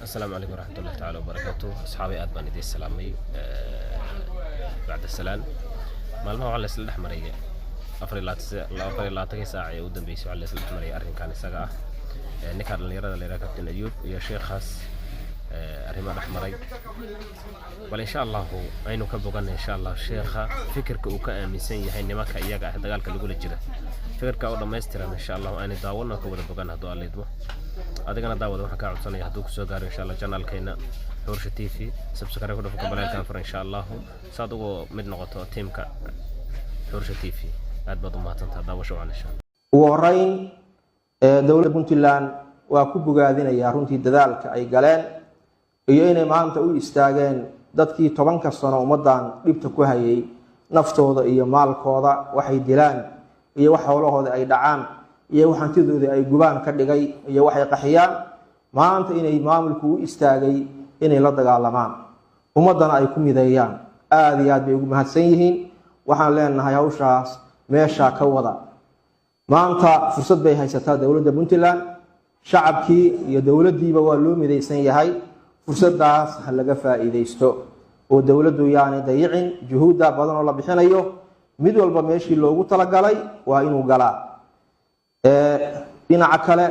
Asalaamu calaykum waraxmatullahi tacaala wabarakaatu. Asxaabay, aad baan idiin salaamay. Bacda salaan, maalmaha waxaa laysla dhex maraya, 24-kii saac ee u dambeysay waxaa laysla dhex maraya arrinkan isaga ah. Ninka dhallinyarada la yidhaha Captain Ayuub iyo sheekhaas arrimo dhex maray. Bal insha Allahu aynu ka boganay insha Allah sheekha fikirka uu ka aaminsan yahay nimanka iyaga ah dagaalka lagula jira, fikirka oo dhammaystiran insha Allahu aynu daawano, ka wada bogan hadduu Alla idmo. Adigana daawada, waxaan kaa codsanaya hadduu kusoo gaaro insha Allah channelkeena Xuursha TV, subscribe ku dhufo, gambaleelkan fur insha Allahu, saad ugu mid noqoto tiimka Xuursha TV. Aad baad u mahadsantaha. Daawasho wacan insha Allah. Ugu horeyn, dowladda Puntland waa ku bogaadinayaa runtii dadaalka ay galeen iyo inay maanta u istaageen dadkii 10-ka sano ummaddan dhibta ku hayay, naftooda iyo maalkooda waxay dilaan iyo wax howlahooda ay dhacaan iyo wax hantidooda ay gubaan ka dhigay iyo waxay qaxiyaan. Maanta inay maamulku u istaagay inay la dagaalamaan, ummaddana ay ku mideeyaan, aada iyo aad bay ugu mahadsan yihiin. Waxaan leenahay hawshaas meeshaa ka wada. Maanta fursad bay haysataa dowladda Puntland, shacabkii iyo dowladdiiba waa loo midaysan yahay. Fursaddaas ha laga faa'iidaysto oo dowladdu yaanay dayicin juhuudda badan oo la bixinayo. Mid walba meeshii loogu talagalay waa inuu galaa. Dhinaca kale,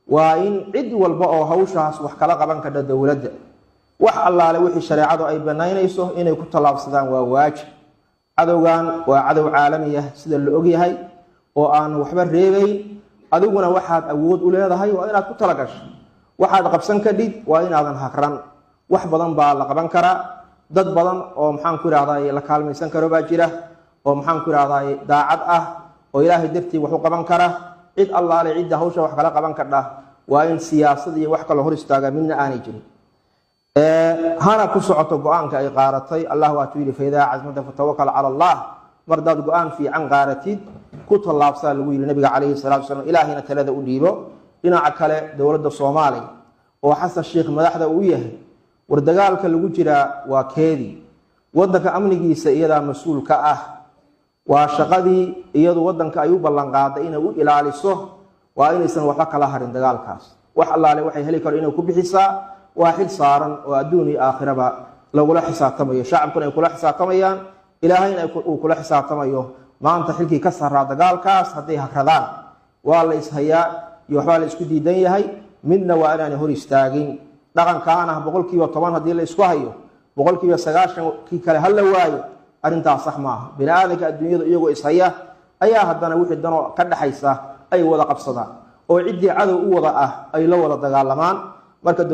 waa in cid walba oo hawshaas wax kala qaban kardha dowladda, wax allaale wixii shareecadu ay banaynayso inay ku tallaabsadaan waa waajib. Cadowgan waa cadow caalami ah sida la ogyahay oo aan waxba reebayn. Adiguna waxaad awood u leedahay waa inaad ku talagasho, waxaad qabsan kadhid waa inaadan haqran. Wax badan baa la qaban karaa. Dad badan oo, maxaan ku ihahday, la kaalmaysan karo baa jira oo, maxaan ku ihahday, daacad ah oo Ilaahay dartii wax u qaban kara. Cid allaale cidda hawsha wax kala qaban kardha waa in siyaasad iyo wax kaloo hor istaaga midna aanay jirin, hana ku socoto go-aanka ay qaaratay. Allah waatuu yidhi: "فإذا عزمت فتوكل على الله." Mar hadaad go-aan fiican qaaratid, ku tallaabsaa lagu yidhi nabiga calayhi salaatu wasalaam. Ilaahayna talada u dhiibo. Dhinaca kale, dowladda Soomaaliya oo Xasan Sheikh madaxda uu yahay, war dagaalka lagu jiraa waa keedii. Waddanka amnigiisa iyadaa mas-uul ka ah. Waa shaqadii iyadu waddanka ay u ballanqaaday inay u ilaaliso. Waa inaysan waxba kala harin dagaalkaas. Wax allaale waxay heli karo inay ku bixisaa waa xil saaran oo adduun iyo aakhiraba lagula xisaabtamayo, shacabkuna ay kula xisaabtamayaan, Ilaahayna uu kula xisaabtamayo. Maanta xilkii ka saraa dagaalkaas hadday hagradaan, waa la ishayaa iyo waxbaa la isku diidan yahay midna waa inaanay hor istaagin. Dhaqankaana 10% haddii la isku hayo, 90% kii kale ha la waayo, arrintaas sax maaha. Bini aadanka adduunyada iyagoo ishaya ayaa haddana wixii danoo ka dhexaysa ay wada qabsadaan oo ciddii cadow u wada ah ay la wada dagaalamaan. Marka